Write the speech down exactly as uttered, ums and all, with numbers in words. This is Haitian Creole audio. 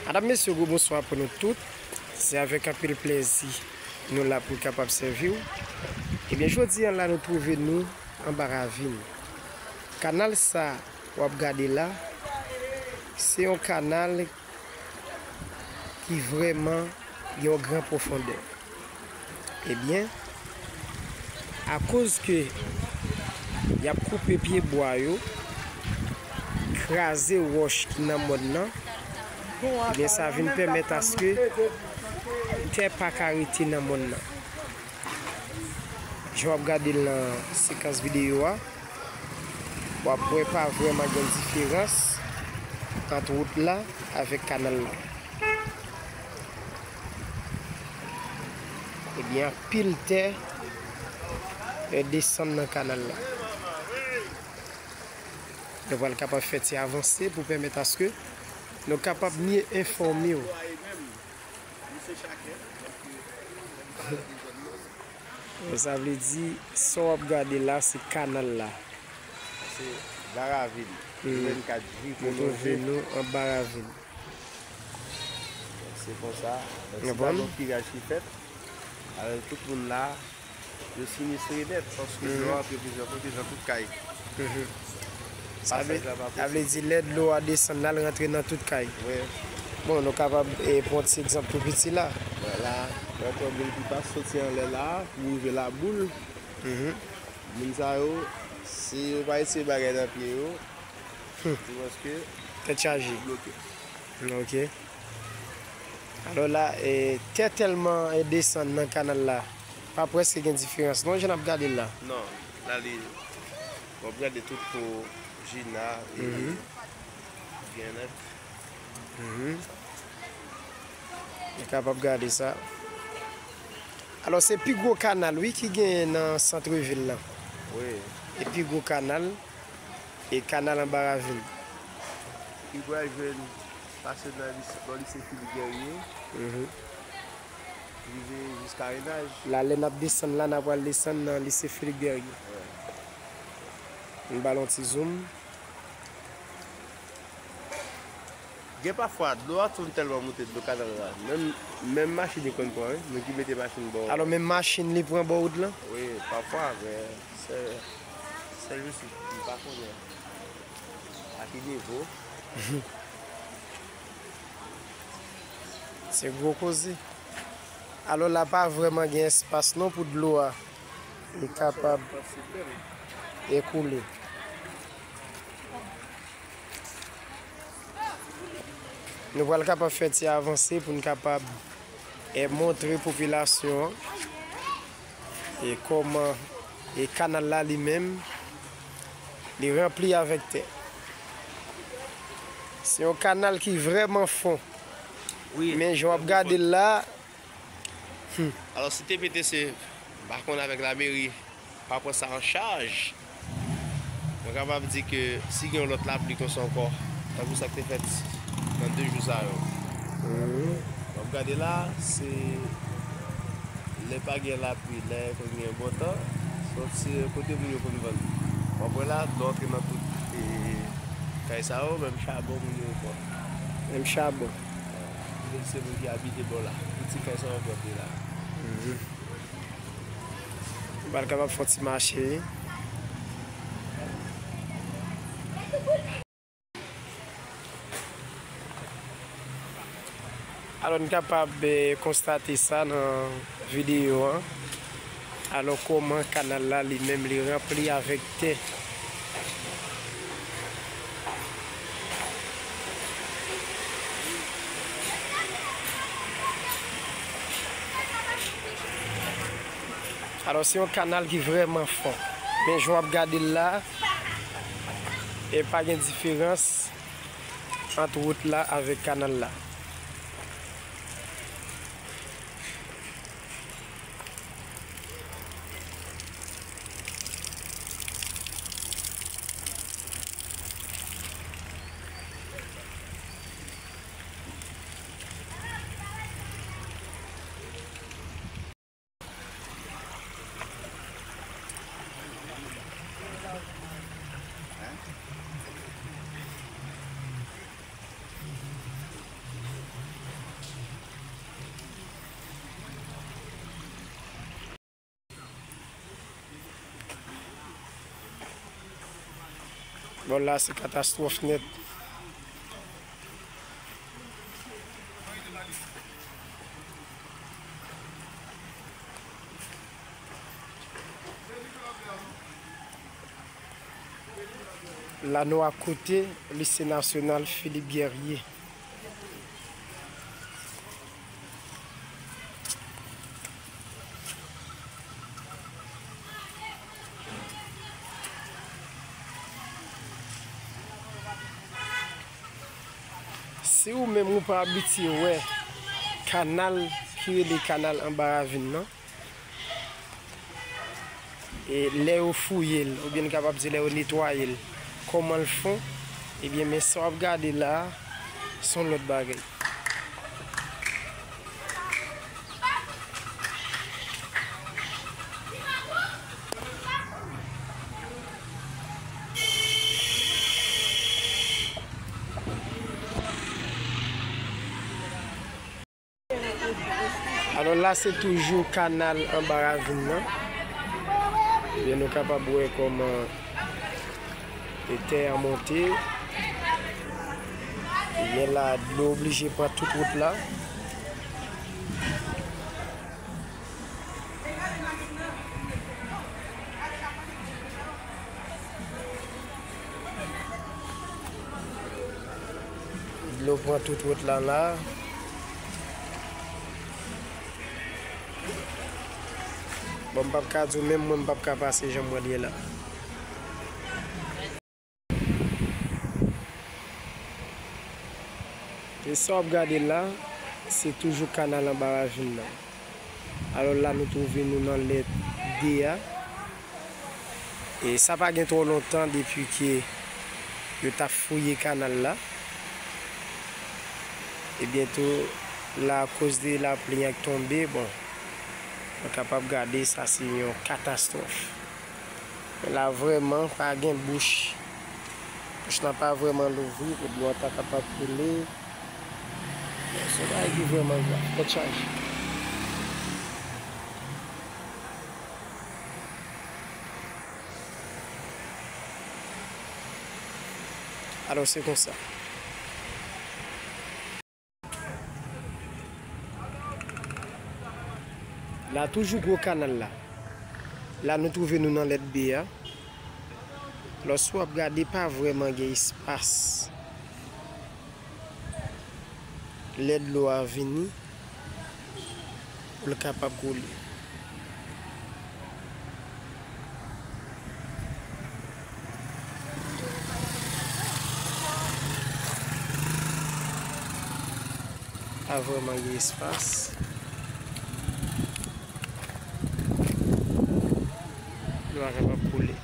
Madam, mesye, gwo bonswa pou nou tout. Se avèk anpil plèzi nou la pou n kapab sèvi w. Ebyen, jodi a la, nou twouve nou anba ravin. Kanal sa w ap gade la, se yon kanal ki vrèman gen yon gran pwofondè. Ebyen, akoz ke y ap koupe pye bwa yo, kraze wòch ki nan mòn nan, ebyen, sa vin pèmèt aske tè pa ka rete nan mòn nan. Jan w ap gade l nan sekans videyo a, w ap wè pa vrèman gen diferans ant wout la avèk kanal la. Ebyen, anpil tè, eh, desann nan kanal la. Nou pral kapab fè ti avanse pou pèmèt aske nou kapab mye enfòme w. Sa vle di, sa w ap gade la, se kanal la. Se Baravin. Hmm. Vennkat jou nou twouve nou anba ravin. Se konsa. Donk, se pa yon kiraj ki fèt. Alò, tout moun la, yo sinistre nèt, paske dlo a antre plizyè kote nan tout kay. Mhm. Sa vle, sa vle di lè dlo a desann la, l rantre nan tout kay. Wi. Bon, nou kapab, eh, pran ti egzanp tou piti la. Vwala, yon boul ki pa soti anlè la, pou rive laboul. Mhm. Moun sa yo, si yo pa retire bagay nan pye yo, hmm, se paske tèt chaje, bloke. Ok. Alò la, eh, tè tèlman, eh, desann nan kanal la, pa prèske gen diferans non, jan n ap gade l la. Non, la li, w ap gade tout po Jina, e, mhm, byen nèt. Mhm. Ou kapab gade sa. Alò, se pi gwo kanal, wi, ki genyen nan sant vil la. Wi. E pi gwo kanal, e kanal anba ravin. Ki pral jwenn pase nan lis-, bò lise Filip Guerrier, mhm, rive jiska Renaj. La, lè n ap desann la, n ap pral desann nan lise Filip Guerrier. Wi. M ba l yon ti zoom. Gen pafwa, dlo a tonn tèlman moute dlo kanal la. Menm, menm machin li konn pran, wi. Nou ki mete machin bò. Alò, menm machin li pran bò wout lan? Wi, pafwa, men se, se jis, m pa konnen a ki nivo. Se gwo koze. Alò, la pa vrèman gen espas non pou dlo a li kapab ekoule. Nou pral kapab fè ti avanse pou n kapab, eh, montre popilasyon an, eh, kòman, eh, kanal la li menm, li ranpli avèk tè. Se yon kanal ki vrèman fon. Wi, men jan w ap gade l la, hmm. Alò, si T P T C pa konn avèk lameri, pa pran sa an chaj, mwen kapab di ke si gen yon lòt lapli konsa ankò, tankou sa k te fèt nan de jou sa yo, mhm, w ap gade la, se lè pa gen lapli, lè konn gen bon tan, se yon ti kote moun yo konn vann. W ap wè la, dlo antre nan tout, e, kay sa yo, menm chabon moun yo pran. Menm chabon. Se moun ki abite bò la. Tout ti kay sa yo pran la. Mhm. Ou pral kapab fè yon ti mache. Alò, n kapab, eh, konstate sa nan videyo an. Alò, kòman kanal la, li menm, li ranpli avèk tè. Alò, se yon kanal ki vrèman fon. Men jan w ap gade l la, e pa gen diferans ant wout la avèk kanal la. Bon, la, se katastwòf nèt. La, nou akote Lise Nasyonal Philippe Guerrier. Si ou menm ou pa abitye wè kanal ki rele kanal anba ravin nan, e lè yo fouye l, oubyen n kapab di lè yo netwaye l, kòman l fon, ebyen, men sa w ap gade la a, s on lòt bagay. Alò, la, se toujou kanal anba ravin nan. Ebyen, nou kapab wè kòman e tè a monte. Ebyen, la, dlo oblije pran tout wout la. Dlo pran tout wout la, la. Bon, m p ap ka di w, menm mwen, m p ap ka pase jan mwen ye la. E sa w ap gade la, se toujou kanal anba ravin nan. Alò, la, nou twouve nou nan lèt de a. E sa pa gen twò lontan depi ke yo t ap fouye kanal la. E byento, la, akoz de lapli an k tonbe, bon, nou kapab gade, sa se yon katastwòf. La vrèman pa gen bouch. Bouch lan pa vrèman louvri pou dlo a ta kapab koule. Bon, se yon bagay ki vrèman grav. Tèt chaje. Alò, se konsa. La toujou gwo kanal la. La nou twouve nou nan lèt be a. Lòske w ap gade, pa vrèman gen espas. Lè dlo a vini, pou l kapab koule. Pa vrèman gen espas. Dlo a kapab koule.